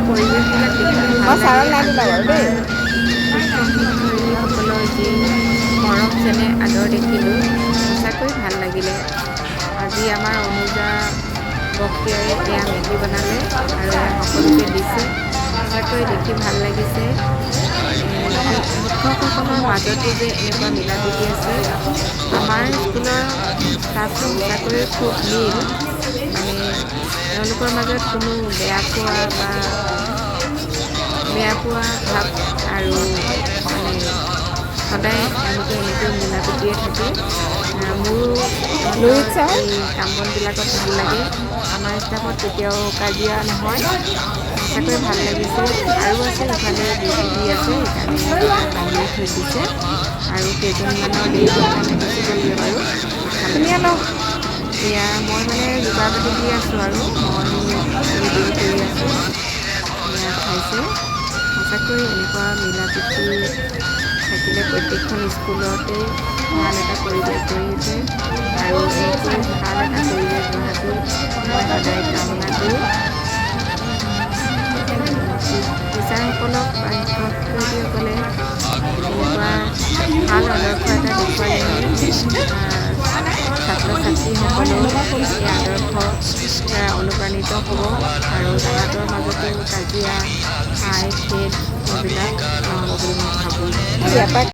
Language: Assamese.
পৰিৱেশবিলাক দেখি মই ভাল ছাৰক লাগে নাই আৰু তোলা বাৰু দেই। আমাৰ শিক্ষক শিক্ষয়িত্ৰীসকলৰ যি মৰম চেনেহ, আদৰ দেখিলোঁ, সঁচাকৈ ভাল লাগিলে। আজি আমাৰ অনুজা বক্তিয়াৰে এয়া মেগী বনালে আৰু এয়া সকলোকে দিছে। সঁচাকৈ দেখি ভাল লাগিছে, শিক্ষকসকলৰ মাজতো যে এনেকুৱা মিলা প্ৰীতি আছে। আমাৰ স্কুলৰ ষ্টাফটো সঁচাকৈয়ে খুব মিল, মানে তেওঁলোকৰ মাজত কোনো বেয়া পোৱা বা বেয়া পোৱা ভাৱ আৰু মানে সদায় তেওঁলোকে এনেকৈ মিলা প্ৰীতিৰে থাকে। মোৰো লুইত ছাৰ। এই কাম বনবিলাকত ভাল লাগে। আমাৰ ষ্টাফত কেতিয়াও কাজিয়া নহয়। সঁচাকৈ ভাল লাগিছে। আৰু আছে, ইফালে ডিউটি দি আছে, সেইকাৰণে বাহিৰত থৈ দিছে। আৰু কেইজনমানৰ দেৰি কাৰণে গুচি গ'লগৈ বাৰু। ধুনীয়া ন? এয়া মই মানে যোগাৰ পাতি দি আছোঁ আৰু মই ভিডিঅ' কৰি আছোঁ। এয়া খাইছে। সঁচাকৈ এনেকুৱা মিলা প্ৰীতি থাকিলে প্ৰত্যেকখন স্কুলতে ভাল এটা পৰিৱেশ গঢ়ি উঠে আৰু এনেকৈ ভাল এটা পৰিৱেশ গঢ়াটো মই সদায় কামনা কৰোঁ। টিচাৰসকলক বা শিক্ষক শিক্ষয়িত্ৰীসকলে এনেকুৱা ভাল আদৰ্শ এটা দেখুৱালেহে ছাত্ৰ ছাত্ৰীসকলেও এই আদৰ্শ দ্বাৰা অনুপ্ৰাণিত হ'ব আৰু তাহাঁতৰ মাজতো কাজিয়া হাই খেদ এইবিলাক নহ'ব বুলি মই ভাবোঁ। ইয়াৰ পৰা।